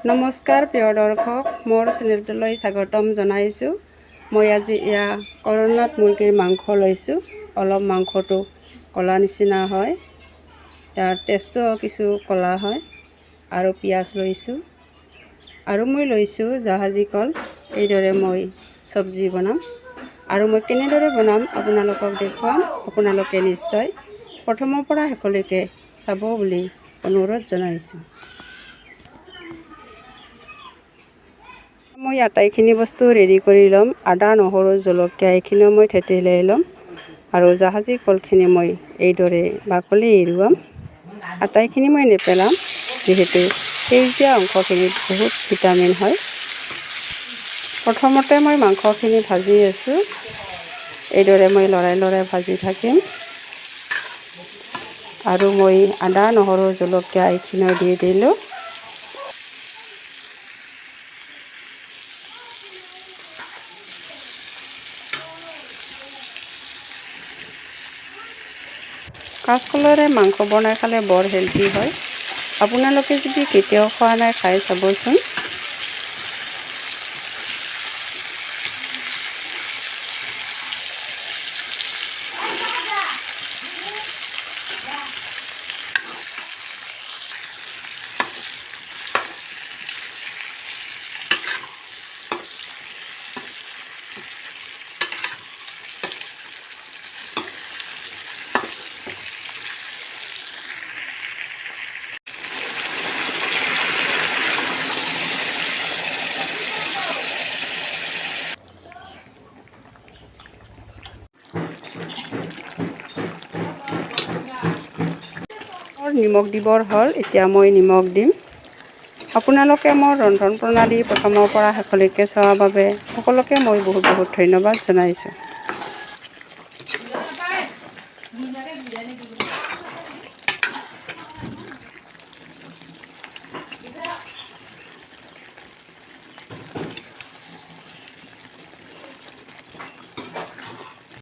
নমস্কাৰ প্ৰিয় দৰ্শক, মোৰ চেনেলটোলৈ স্বাগতম জনাইছোঁ। মই আজি এয়া কৰকনাথ মুৰ্গীৰ মাংস লৈছোঁ। অলপ মাংসটো ক'লা নিচিনা হয়, তাৰ টেষ্টটো কিছু ক'লা হয়। আৰু পিঁয়াজ লৈছোঁ আৰু মই লৈছোঁ জাহাজী কল। এইদৰে মই চব্জি বনাম আৰু মই কেনেদৰে বনাম আপোনালোকক দেখুৱাম। আপোনালোকে নিশ্চয় প্ৰথমৰ পৰা শেষলৈকে চাব বুলি অনুৰোধ জনাইছোঁ। মই আটাইখিনি বস্তু ৰেডি কৰি ল'ম। আদা, নহৰু, জলকীয়া এইখিনিও মই থেতেলিয়াই ল'ম আৰু জাহাজী কলখিনি মই এইদৰে বাকলি এৰুৱাম। আটাইখিনি মই নেপেলাম, যিহেতু সেউজীয়া অংশখিনিত বহুত ভিটামিন হয়। প্ৰথমতে মই মাংসখিনি ভাজি আছোঁ। এইদৰে মই লৰাই লৰাই ভাজি থাকিম আৰু মই আদা, নহৰু, জলকীয়া এইখিনিও দি দিলোঁ। কাঁচকলৰে মাংস বনাই খালে বৰ হেল্ডি হয়। আপোনালোকে যদি কেতিয়াও খোৱা নাই, খাই চাবচোন। মোৰ নিমখ দিবৰ হ'ল, এতিয়া মই নিমখ দিম। আপোনালোকে মোৰ ৰন্ধন প্ৰণালী প্ৰথমৰ পৰা শেষলৈকে চোৱাৰ বাবে সকলোকে মই বহুত বহুত ধন্যবাদ জনাইছোঁ।